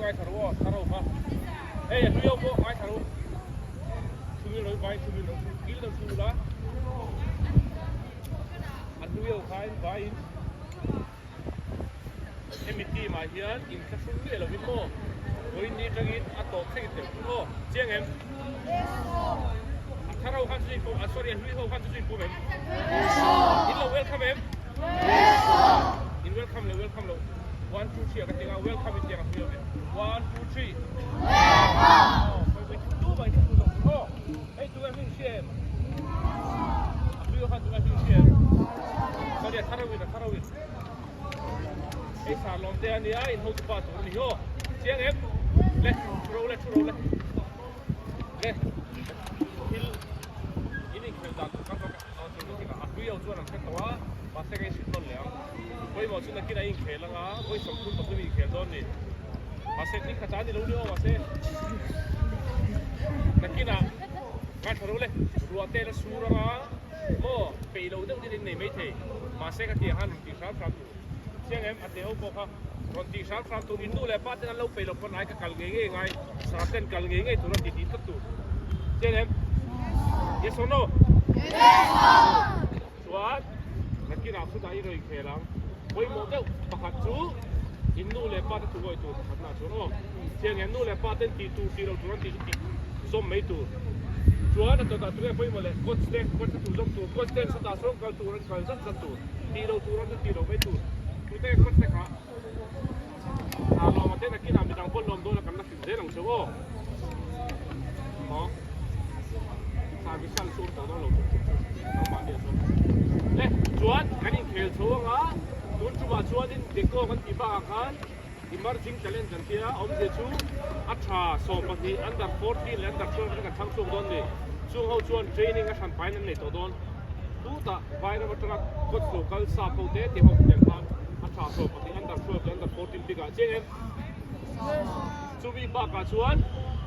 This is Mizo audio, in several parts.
ngaithla ru aw, thar ho kha. Hei a hlui ho pawh ngaithla ru. Thu mil lo vai, thu mil lo thu, kil lo thu ula. A hlui ho kha in vaiin hemi team ah hian inthlahrung miah lovin maw vawiin ni atangin a tawp thleng in tel thung aw. Chiang em? A thar ho khan chu in pawm, sorry a hlui ho khan chu chu in pawm em? In lo welcome em? In welcome lo welcome lo. One two three a ka ti anga welcome in ti anga hlui ho ve. One two three. Welcome! Aw, vawi tu mai chu thu zawk tur aw. Hei tunge hming hria em? A hlui ho khan tunge hming hria em? Sorry a thar ho in a thar ho in. Hei sar lawm te ania in hotu pa tur ani hi aw. Chiang em? Le, thu ro le, thu ro le. Le, thil in inkhelh dan tur kha ka hrilh dawn chu nakin ah a hlui ho chuan an hre tawh a, mahse ka inhrilh nawn leh ang. Pawimawh chu nakin a inkhel anga vawi 33 inkhel dawn ni. Mahse ni khat a ni lo ni aw mahse nakin ah ngaithla ro le, ruah te la sur anga maw peih lo deuh deuh in nei maithei. Mahse ka tih ang khan rawn tih hram hram tur. Chiang em? A teh ho pawh kha rawn tih hram hram tur. In nu leh pa ten an lo peih lo pawn ai ka kal ngei ngei ngai. Sa ten kal ngei ngei tur a ti tih tlat tur. Chiang em? Yes or no? Yes sir! Chuan nakinah chutah i rawn inkhel ang. Pawimawh deuh pakhat chu in nu leh pa te thuawi tur pakhatna chuan aw. Chiang em? Nu leh pa ten tih tur tih loh tur an tih chu tih zawm mai tur. Chuan a tawtah tunge pawimawh leh coach te coach te thu zawm tur. Coach ten chutah sawn kal tur an kal zat zat tur. Tih loh tur an tih loh mai tur. Tute coach te kha hna lawm a te nakinah midang pawn lawm dawn a kan la hrilh zel ang cheu aw. Aw. Service an sur tawh dawn lo tuk tuk chu nangmahni ah chuan. Le chuan kan inkhel chho anga tun tumah chuanin Deco kan tih bakah khan Emerging talent kan tia awmzia chu a tha 12 under 14 leh under 12 in kan thlang chhuak dawn ni. Chung ho chuan training a hran pahin an nei tawh dawn. Tutah Vairam atanga coach lo kal sap ho te te ho nen khan a tha 12 under 12 leh under 14 bikah chiang em? Chumi bakah chuan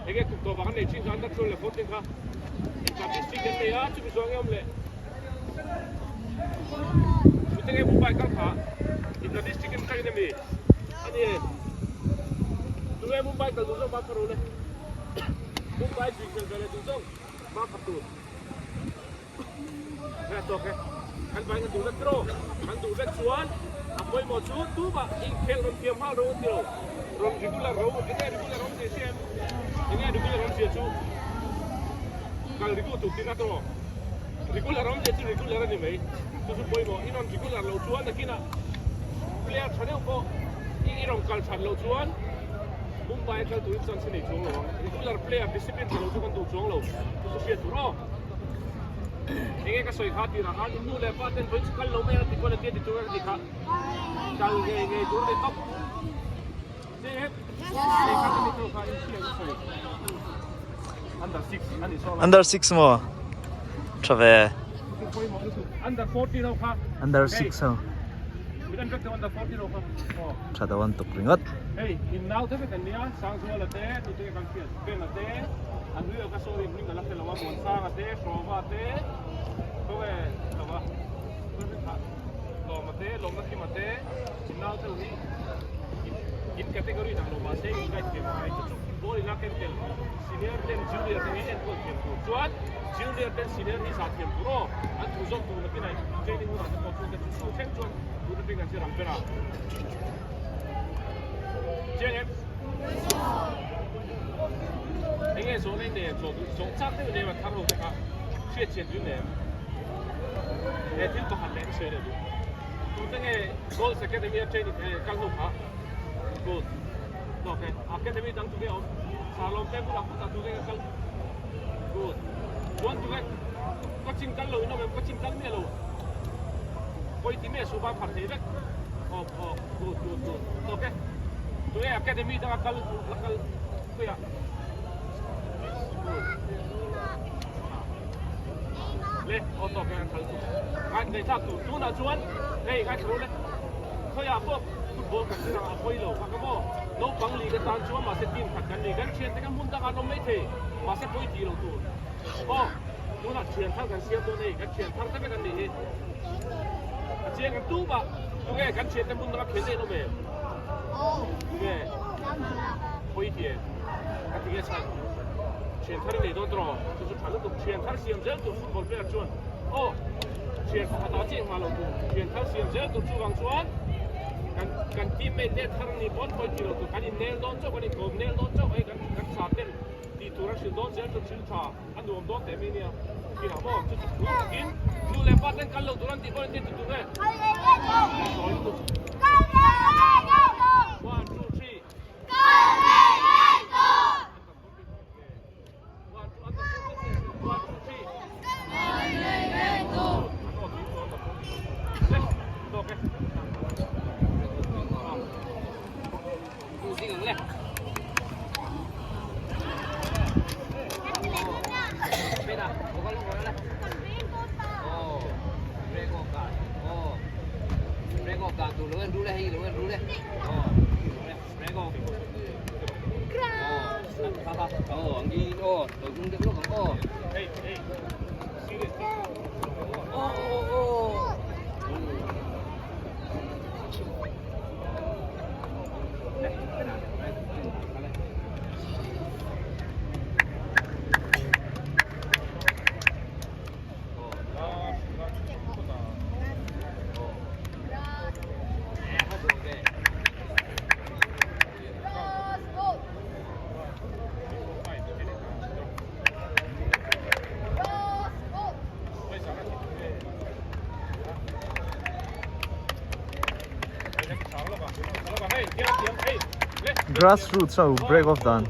enge kum tawh vang an nei thin kha under 12 leh 14 kha inter district an nei a chumi zawng nge awm leh tute nge Mumbai kal kha inter district in tangin ami ani e tunge Mumbai kal duh zawng ba pharo le Mumbai zui khel ve leh duh zawng ba phar tur Nge tawk e. Kan vai kan duh vek tiraw? Kan duh vek chuan a pawimawh chu tumah inkhel rawn thiam nghal ro an ti lo. Rawn regular ro, enge regular awm thei sia em? Enge regular awm zia chu kal rigu tur tihna tiraw? Regular awm zia chu regular a ni mai. Chu chu pawimawh. I rawn regular loh chuan nakinah player tha deuh pawh i rawn kal that loh chuan Mumbai a kal turin chance a nei chuang lo ang. Regular player discipline tha lo chu kan duh chuang lo. Chu chu hriat tur aw. Enge ka sawi kha tirah khan nu leh pa ten vawi chu kal lo mai a ti quality a ti tur a ti kha kal ngei ngei tur a ni tawp. Che he hei kha ka ni tawh kha in hria ka sawi. Under 6 ani saw la. Under 6 maw? Tha ve. Under 14 ho kha. Under 6 ho. Mit an vek tawh under 14 ho kha. Aw. Tha dawn tuk ringawt. Hei in nau te vek an nia Sangzuala te tute kan hriat Bena te an hlui a ka sorry hming ka la hre lo a Muansanga te Hrawva te khawnge lova Lawma te Lawmna Kima te in nau te ho hi in category dang lo mahse in guide thiam ngai chu chu football in a ken tel senior ten junior te hi enkawl thiam tur chuan junior ten senior hi zah thiam tur aw an thu zawk tur nakinah training hunah te pawh chu te chu chu thleng chuan tun atangin an zir ang ber a chiang em? Enge zawh nei nen zawh duh zawh chak deuh nem a thar ho te kha hriat chian duh nem he thil pakhat leh ka sawi leh duh tute nge Goals Academy a training eh kal ho kha good tawk e Academy dang tunge awm Salawm te bulah kutah tunge nge kal good chuan tunge coaching kal lo in awm em coaching kal miah lo pawi ti miah suh ba phar thei vek aw aw good good good tawk e tunge Academy danga kal la kal Puia Le aw tawk e an kal chu ngai nei thlak tur tunah chuan hei ngai thlo le khawiah pawh football kan zir ang a pawi lo kha ka maw naupang league atan chuan mahse team khat kan ni kan thiante kha hmun dangah an awm mai thei mahse pawi tih lo tur aw tunah thian thar kan siam dawn hei kan thian thar te vek an nih hi a chiang em tumah tunge kan thiante hmun danga khel daih an awm em tunge. ti em? Ka ti nge chhan? Thian thar i nei dawn tawh chu chu tha lutuk thian thar siam zel tur football player chuan aw thian pakhat ah chiah nghah lo tur thian thar siam zel tur chuvang chuan kan kan teammate te thar ni pawn pawi ti lo tur kan innel dawn chauh kan inkawm nel dawn chauh hei kan kan tha ten tih tur a hrilh dawn zel chu thil tha a nuam dawn teh mai nia kinah maw chu chu thu takin nu leh pa ten kal lo tur an tih pawh in ti tur e sawi lutuk one two three Grass roots ho break off dan.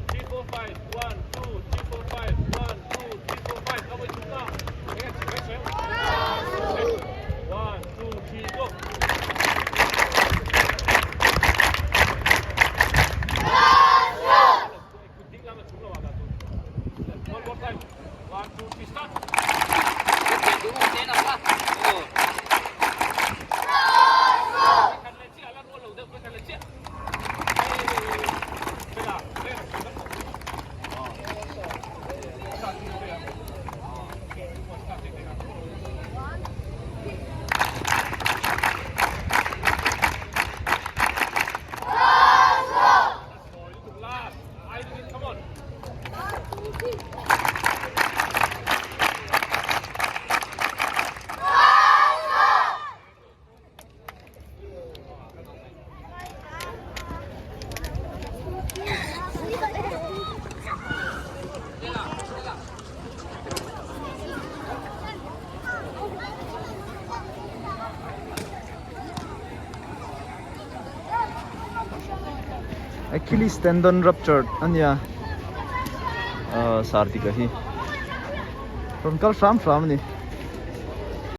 Achilles tendon ruptured a nia ahh sartika hi rawn kal hram hram a ni.